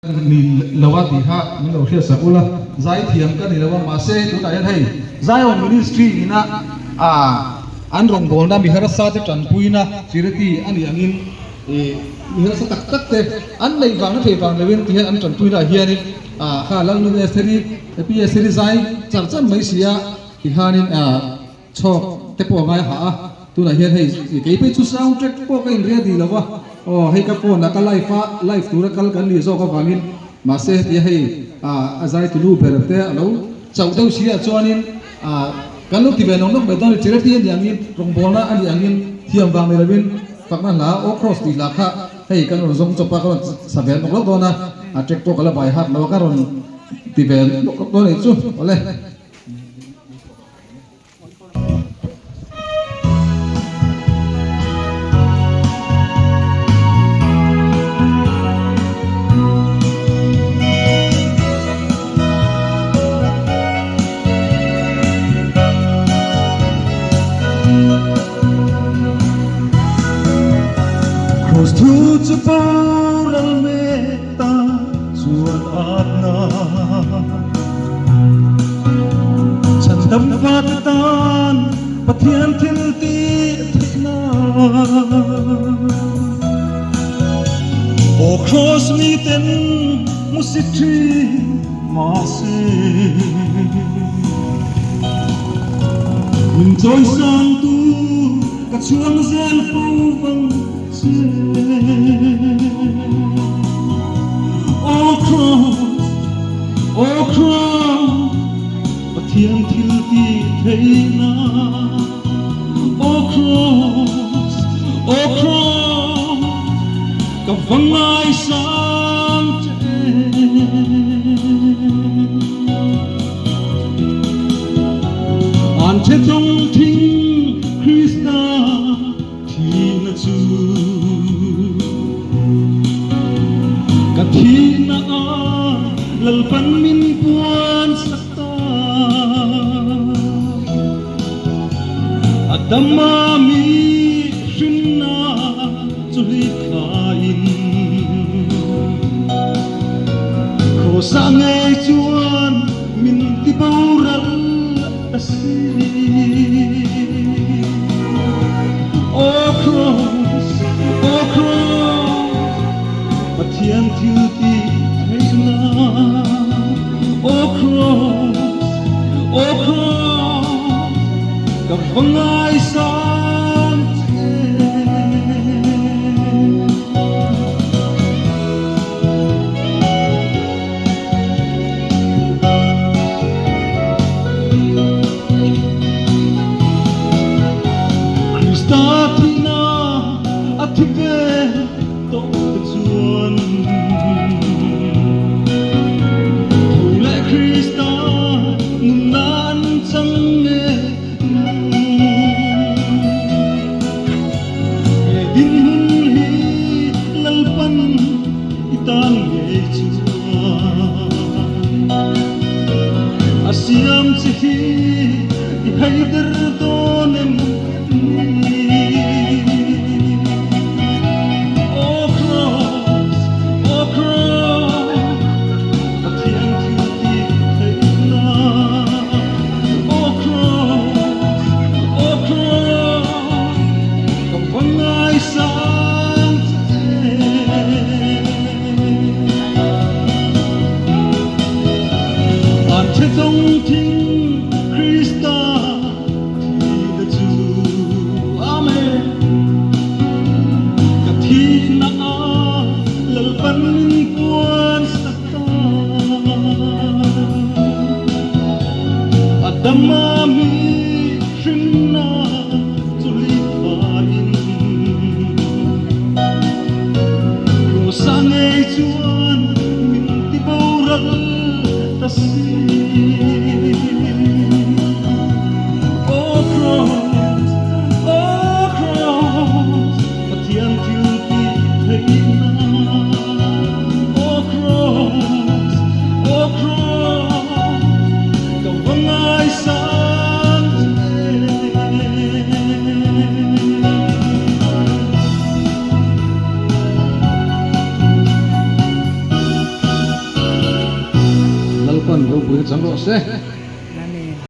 Ni lo a tih kha min lo hriat sak ula, zaithiam ka ni lo a, mahse tunah hian hei Zion Ministry ina an rawngbawlna mi harsa te tanpuina charity a nih angin ih mi harsa tak tak te an neih vang na thei vang loin ti hian an tanpuina ah hianin kha Lalnu Estheri Pi Estheri zai char char mai si a tikhanin Chhawk te pawh a ngai hah a, tunah hian hei kei phei chu sound track pawh ka inria dih lo va, aw hei ka phone ah ka live a, live tura kal kan nih zawk avangin mahse hetia hei a zai tulu ber te a lo chauh deuh si ah chuanin kan lo ti ve nawk nawk mai dawn a ni, charity a nih angin rawngbawlna a nih angin thiam vang ni lovin fakna hla aw cross tih hla kha hei kan rawn zawng chawp a, ka rawn sa ve nawk nawk dawn a, a track pawh ka la bai hat lo a, ka rawn ti ve nawk nawk dawn a nih chu awle. Cross thu chu boral mek ta chuan atna. Chhandam fate tan Pathian thil tih theihna. Aw Cross miten hmusit thin mahse Min chawisangtu ka chhuang zel fo vang che. Aw Cross, aw Cross, Pathian thil tih theihna. Aw Cross, aw Cross, ka va ngaisang che em. An che tawng thing Krista Thihna chu ka thihna ah Lalpan min puan sak ta. A dam a mi hrinna chu hlip thlain Cross ah ngei chuan min ti boral ta si. Aw Cross, aw Cross, Pathian thil tih theihna. Aw Cross, aw Cross, ka va ngaisang che. Krista thihna a thi ve tawh te chuan Tho leh Krista nunna an chang nge He dinhmun hi Lalpan i tan ngei chuan A siam che hi i haider dawn em ni? Aw Cross, aw Cross, Pathian thil tih theihna. Aw Cross, aw Cross, ka va ngaisang che em. An che tawng thing Krista thihna chu Amen. Ka thihna ah Lalpan min puan sak ta. A dam a mi hrinna chu hlip thain Kross-ah ngei chuan min ti boral ta si. Aw Kross, aw Kross, Pathian thil tih theihna. Aw Kross, aw Kross, ka va ngaisang che. Lalpan ropuina chang rawh se.